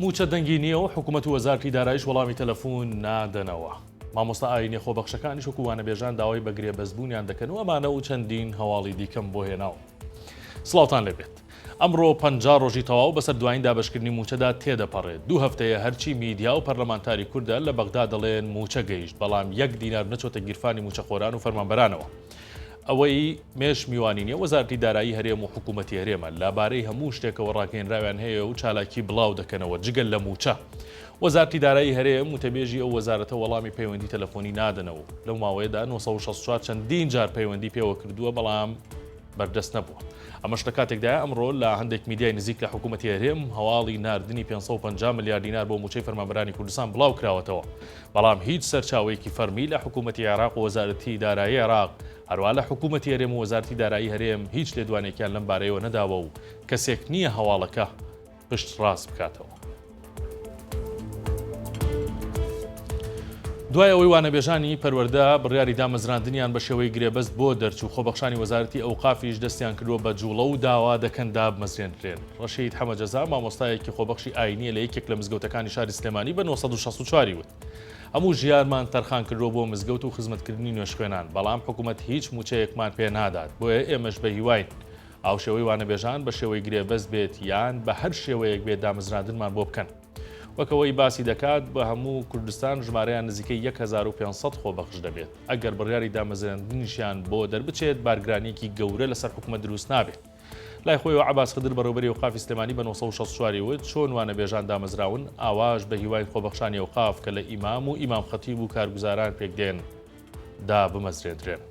مووچە دەنگی نییە و حکوومەت و وەزارەتی داراییش وەڵامی تەلەفوون نادەنەوە. مامۆستا ئایینیە خۆبەخشەکانیش وەکو وانەبێژان داوای بە گرێبەستبوونیان دەکەن و ئەمانە و چەندین هەواڵی دیکەم بۆ هێناون. سڵاوتان لێبێت. ئەمڕۆ 50 ڕۆژی تەواو بەسەر دوایین دابەشکردنی مووچەدا تێدەپەڕێت. دوو هەفتەیە هەرچی میدیا و پەرلەمانتاری کوردە لە بەغدا دەڵێن مووچە گەیشت، بەڵام یەک دینار نەچۆتە گیرفانی مووچەخۆران و فەرمانبەرانەوە. ئەوەی مێش میوانی نیە وەزارەتی دارایی هەرێم و حکوومەتی هەرێمە لە بارەی هەموو شتێکەوە ڕاگەیەنراویان هەیە و چالاکی بڵاو دەکەنەوە جگە لە مووچە. وەزارەتی دارایی هەرێم وتەبێژی ئەو وەزارەتە وەڵامی پەیوەندی تەلەفۆنی نادەنەوە. لەو ماوەیەدا 964 چەندین جار پەیوەندی پێوە کردووە بەڵام بەردەست نەبووە. ئەمەش لە کاتێکدایە ئەمڕۆ لە هەندێک میدیای نزیک لە حکوومەتی هەرێم هەواڵی ناردنی 550 ملیار دینار بۆ مووچەی فەرمانبەرانی کوردستان بڵاو کراوەتەوە. بەڵام هیچ سەرچاوەیەکی فەرمی لە حکوومەتی عێراق و وەزارەتی دارایی عێراق، هەروا لە حکوومەتی هەرێم و وەزارەتی دارایی هەرێم هیچ لێدوانێکیان لەم بارەیەوە نەداوە و کەسێک نییە هەواڵەکە پشتڕاست بکاتەوە. دوای ئەوەی وانەبێژانی پەروەردە بڕیاری دامەزراندنیان بە شێوەی گرێبەست بۆ دەرچوو، خۆبەخشانی وەزارەتی ئەوقافیش دەستیان کردووە بە جوڵە و داوا دەکەن دابمەزرێنرێن. ڕەشید حەمەجەزا، مامۆستایەکی خۆبەخشی ئایینییە لە یەکێک لە مزگەوتەکانی شاری سلێمانی بە 964 ی وت، هەموو ژیانمان تەرخان کردووە بۆ مزگەوت و خزمەتکردنی نوێژخوێنان، بەڵام حکومەت هیچ مووچەیەکمان پێ نادات، بۆیە ئێمەش بە هیواین هاوشێوەی وانەبێژان بە شێوەی گرێبەست بێت یان بە هەر شێوەیەک بێت دامەزراندنمان بۆ بکەن. وەک ئەوەی باسی دەکات بە هەموو کوردستان ژمارەیان نزیکەی 1500 خۆبەخش دەبێت، ئەگەر بڕیاری دامەزراندنیشیان بۆ دەربچێت بارگرانییەکی گەورە لەسەر حکومەت دروست نابێت. لای خۆیەوە عەباس خدر بەڕێوەبەری ئەوقافی سلێمانی بە 964 ی وت، چۆن وانەبێژان دامەزراون، ئاواش بە هیواین خۆبەخشانی ئەوقاف کە لە ئیمام و ئیمام خەتیب و کارگوزاران پێکدێن دابمەزرێندرێن.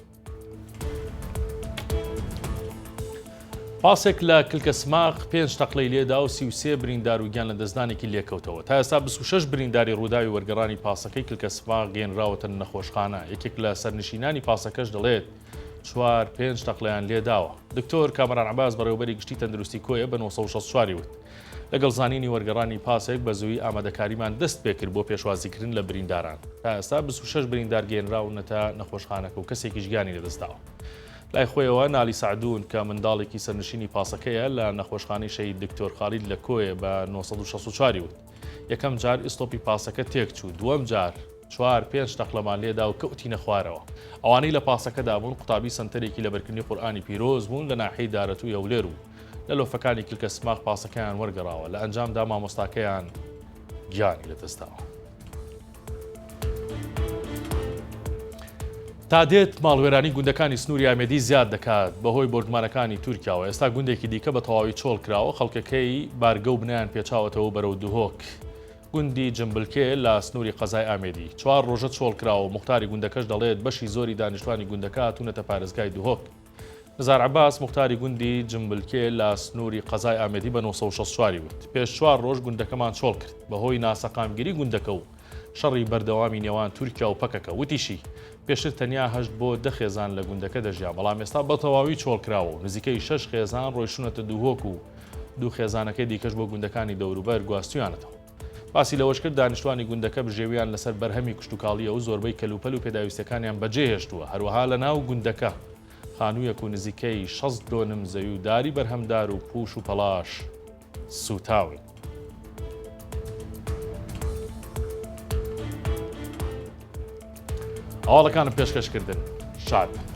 پاسێک لە کلکە سماق پێنج تەقلەی لێدا و 33 بریندار و گیان لەدەستدانێکی لێکەوتەوە. تا ئێستا 26 برینداری ڕووداوی وەرگەڕانی پاسەکەی کلکە سماق گەیەنراوەتە نەخۆشخانە. یەکێک لە سەرنشینانی پاسەکەش دەڵێت، چوار پێنج تەقلەیان لێداوە. دکتۆر کامەران عەباس بەڕێوەبەری گشتی تەندروستی کۆیە بە 964 ی وت، لەگەڵ زانینی وەرگەڕانی پاسێک بە زوویی ئامادەکاریمان دەست پێکرد بۆ پێشوازیکردن لە برینداران. تا ئێستا 26 بریندار گەیەنراونەتە نەخۆشخانەکە و کەسێکیش گیانی لەدەستداوە. لای خۆیەوە نالی سەعدون کە منداڵێکی سەرنشینی پاسەکەیە لە نەخۆشخانەی شەهید دکتۆر خالید لە کۆیە بە 964 ی وت، یەکەم جار ئیستۆپی پاسەکە تێکچوو، دووەم جار، چوار پێنج تەقلەمان لێدا و کەوتینە خوارەوە. ئەوانەی لە پاسەکەدا بوون قوتابی سەنتەرێکی لەبەرکردنی قورئانی پیرۆز بوون لە ناحیەی دارەتووی هەولێر و لە لۆفەکانی کلکە سماق پاسەکەیان وەرگەڕاوە، لە ئەنجامدا مامۆستاکەیان گیانی لەدەستداوە. تا دێت ماڵوێرانی گوندەکانی سنووری ئامێدی زیاد دەکات بەهۆی بۆردومانەکانی تورکیاوە، ئێستا گوندێکی دیکە بە تەواوی چۆڵ کراوە، خەڵکەکەی بارگە و بنیان پێچاوەتەوە بەرەو دهۆک. گوندی جمبلکێ لە سنووری قەزای ئامێدی چوار ڕۆژە چۆڵکراوە و موختاری گوندەکەش دەڵێت بەشی زۆری دانیشتوانی گوندەکە هاتوونەتە پارێزگای دهۆک. نزار عەباس موختاری گوندی جمبلکێ لە سنووری قەزای ئامێدی بە 964 ی وت، پێش چوار ڕۆژ گوندەکەمان چۆڵ کرد بەهۆی ناسەقامگیری گوندەکە و شەڕی بەردەوامی نێوان تورکیا و پەکەکە. وتیشی، پێشتر تەنیا هەشت بۆ دە خێزان لە گوندەکە دەژیا، بەڵام ئێستا بەتەواوی چۆڵکراوە و نزیکەی شەش خێزان ڕۆیشتوونەتە دهۆک و دوو خێزانەکەی دیکەش بۆ گوندەکانی دەوروبەر گواستویانەتەوە. باسی لەوەشکرد، دانیشتوانی گوندەکە بژێوییان لەسەر بەرهەمی کشتوکاڵییە و زۆربەی کەلوپەل و پێداویستییەکانیان بەجێهێشتووە، هەروەها لەناو گوندەکە خانوویەک و نزیکەی 60 دۆنم زەوی و داری بەرهەمدار و پووش و پەڵاش سووتاون. هەواڵەکانم پێشکەشکردن. شاد بن.